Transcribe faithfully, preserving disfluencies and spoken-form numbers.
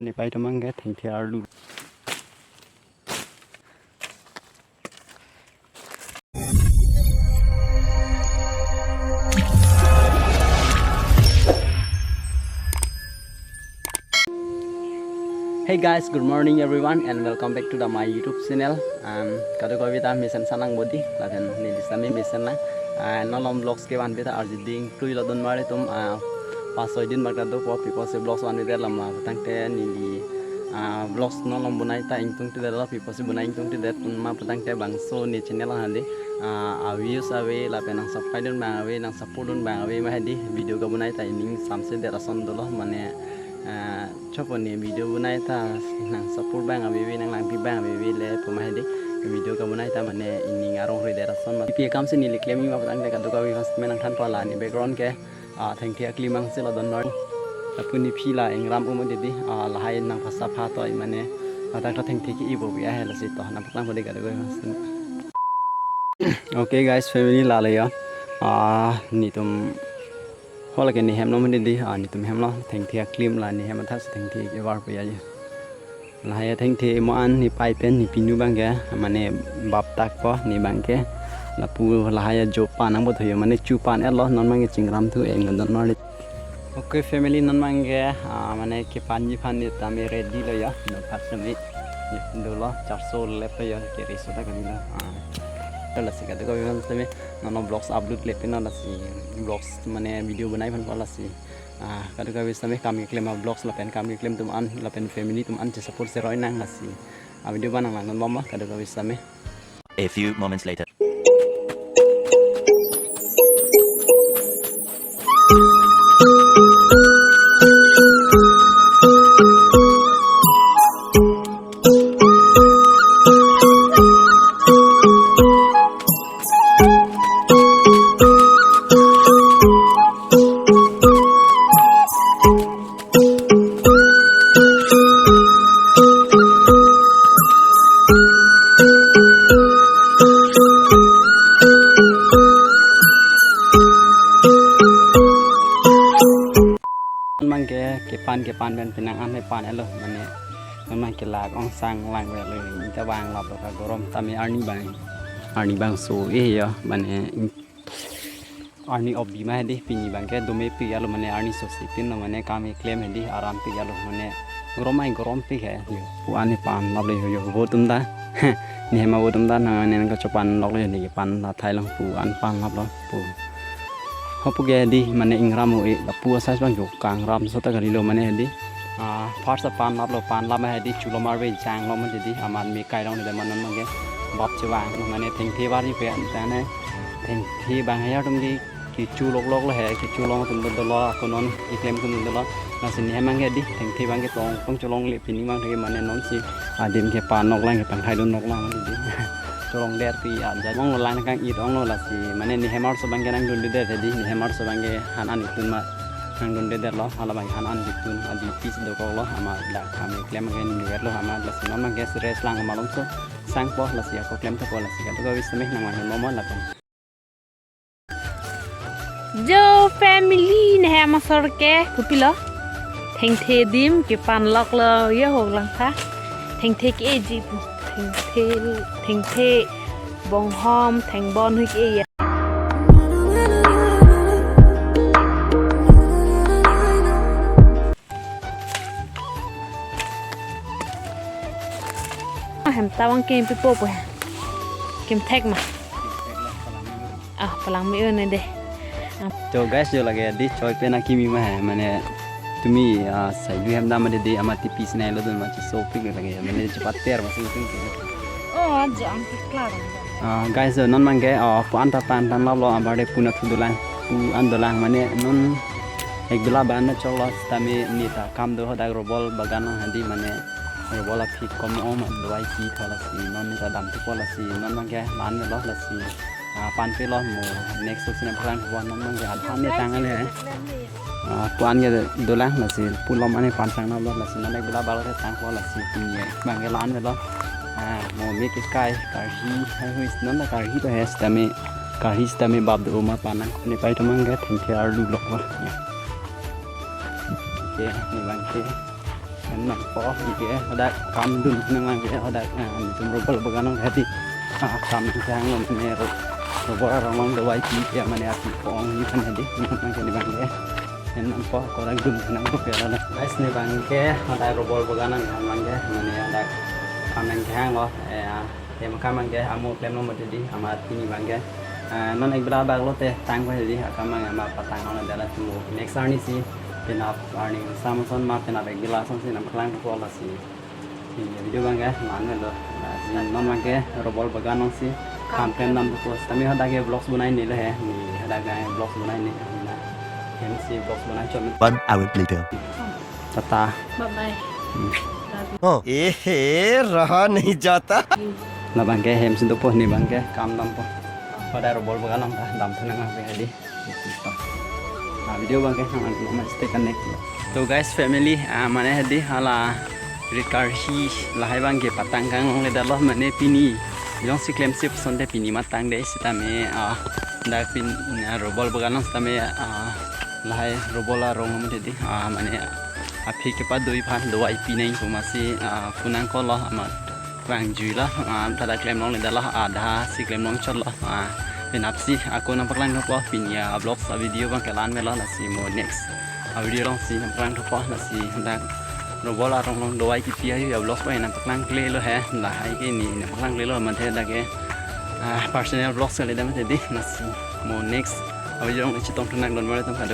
Nepei atum abangke thengthe arlu. Hey guys, good morning everyone and welcome back to the my YouTube channel. Um, kadokave ta mesen sanang bodi, lapen neli sitame mesen lang. Ah, non malom vlogs kevan pita arjiding tui lo don mari tum, ah, pas soi din bak ta dopo, pi apotsi vlogs vanvedet lama tangte neli, ah, vlogs non malom bonai ta ingtungtedetlo, pi apotsi bonai ingtungtedet ma pu tangte bangso ne channel hadi, ah, a views ave, lapen nang subscribe dun abang ave, nang support dun abang ave ma hadi video kabonai ta ining samsedet ason dolo, mane, ah, chopo ne video bonai ta nang support abang ave ave, nang langpi abang ave ave le pu ma hadi video kabonai ta mane ining arong hridet ason ma. Pi akamsi neli klemji ma pu tangte kadokave fast me nangthanpo, la ne background ke, ah, thengthe aklim angse lo don nor. Lapu ne phi la ingram um didi, ah, lahai nang phasa pha toi mane, ah, tang ta thengthe ke-ipo pi ahe lasi to, nang patang podi kadokave fast me. Okay guys, family, lale ya. Ah, netum hala ke ne hem lo mane di, ah, netum hem lo, thengthe aklim la ne hem athak si thengthe kevar pe ya. Lahai thengthe mo an nepei pen ne pinu abangke, mane bap takpo ne abangke. Lapu lahai ajo pan nangpo thoyo, mane chu pan-et lo, non abangke chingram thu eng don nor. Okay family, non abangke, ah, mane kepanji aphan ne tame ready lo ya, non phak semi. Ya, dolo, charso lep lo ya, kere so ta kali lo. Ah, to lasi kadokave fast me, non vlogs upload le pin lasi, vlogs mane video bonai aphan lasi. Ah, kadokave fast me kam keklem a vlogs lapen kam keklem atum an, lapen family atum an che support seroi nang lasi. Ah, video abang nang langdun bom ma, kadokave fast me. A few moments later. Abangke kepan kepan pen penang an pan-et lo, mane non abangke lak ongsang lang ve lo, ita vang lap lo, ka gorom tame arni abang, arni abang so-e ya, mane arni obi ma hadi, pini abangke dome pik ya lo, mane arni so si pin lo, mane kam keklem hadi aram pik ya lo, mane gorom ai gorom pik he. Yo, pu an ne pan lap lo yo, yo, vo atum ta. Ne hem avo atum ta nang ne nang kachopan lok lo yo, ne kepan ta thai long pu an pan lap lo pu. Ho pu ke hadi, mane ingram o e, lapu asai abang jo kangram so ta kali lo mane hadi. Ah, first pan lap lo, pan lap ma hadi chulo marve jang lo mane hadi, amat me kai long de man non abangke bap chevang lo, mane thengthe varji pe an ta ne, thengthe abang he atum ke kecho lok lok lo he, kecho long atum dolo, ako non keklem atum dolo. Lasi ne hem abangke hadi, thengthe abangke tong tong cholongle, pini abang thengke mane non si adim kepan nok lang, kepangthai dun nok lang hadi. Cholongdet pi aja. Ong lo lang kang-it ong lo lasi, mane ne hem arloso abangke nangdundedet hadi, ne hem arloso abangke han an itun ma nangdundedet lo, hala abang han an itun, adi pis dokok lo, amat dak kam keklem abangke niwet lo, amat lasi non abangke rest lang malomso sangpo, lasi ako klem thapo, lasi kadokave fast me nang langdun bom ma lapen. Jo family, ne hem asor ke kopilo? Thengthe adim kepan lok lo, yo ho langtha. Thengthe ke-eji pu. Thengthe, thengthe bonghom, thengbon hui ke-e ya. Ah, hem ta abang kempipo pu he. Kemthek ma. Ah, palang me-o ne de. To guys, jo lake hadi choi pen akimi ma he, mane tumi, ah, sai lu hem dam de de, amat tipi sinai lo dun ma chesopik lake, mane chepater ma sing sing. Oh, aja ang klar. Ah, guys, jo non abangke, ah, pu an ta pan tan lap lo, abar de pu na thu dolang, pu an dolang, mane non ek bela ban na chok lo, sitame ne ta kam do hadak robol bagan hadi, mane robol aphi kom om, dawai pi tha lasi, non ne ta dam thupo lasi, non abangke man lo lasi. Ah, pan pe lo mo, next session pran ko non abangke adhan ne tang ale. Ah, pu an ke dolang lasi, pu lom an ne pan tang na lo lasi, non ek bela bal ke tang ko lasi, pu ne abangke la-an lo. Ah, mo me ke kai, karhi, hai hui, non ta karhi to he sitame, karhi sitame bap do ma pan nang, nepei atum abangke thengthe arlu lok lo. Ya. Okay, ne abangke. Nangpo, ike hadak kam dun nang lang ke hadak, ah, netum rubber bagan nang hedi. Ah, kam nang kehang lo mane ro-, rubber arong along dawai pi ke mane api ko-ong ni kan hedi. Nang ke ne abang ke. Nangpo, ako dak dun nangpo ke la. Guys, ne abang ke hadak rubber bagan nang kehang abang ke mane hadak kam nang kehang lo. Eh, ah, hem akam abang ke amo klem lo mati hedi, amat pini abang ke. Ah, non ek bela bak lote tangpo hedi, akam abang amat patang lo, dala tumo. Next arni si penap arni sam ason ma penap ek bela ason si nangpaklangpo lasi. Pini video abang ke la-an lo. Lasi non abang ke rubber bagan along si kam klem dampo. Tame hadak ke vlogs bonai ne lo he. Ne hadak ke vlogs bonai ne. Na hem si vlogs bonai chot. One hour later. Tata. Bye bye. Hmm. Love you. Oh, ए हे, रहा नहीं जाता। You. La abang ke hem si dopo, ne abang ke kam dampo. Hadak rubber bagan along ta damthu nang abang ke hedi. Ah, video abang ke nang nang stay connect. So guys, family, ah, mane hedi hala rit karhi lahai abang ke patang kanglongle detlo mane pini. Jongsi klemsi puson te pini matang de sitame, ah, dak pin, ah, rubber bagan along sitame, ah, lahai rubber arong mati hedi, ah, mane aphi kepadoi aphan dawai pi nangpo masi, ah, pu nangkok lo amat vangjuilo, ah, tada klemlongle detlo, adha si klemlong chotlo, ah, penap si ako nangpaklangpo pini a-vlogs a-video abang ke la-an lo lasi mo next a-video along si nangpaklangpo lasi dak rubber arong along dawai kipi ayu a-vlogs abang nangpaklangkle lo he, lahai ke ne nangpaklangkle lo mate dak ke, ah, personal vlogs kali dak mati hedi lasi mo next a-video along chetong thu nang don mare tong kado.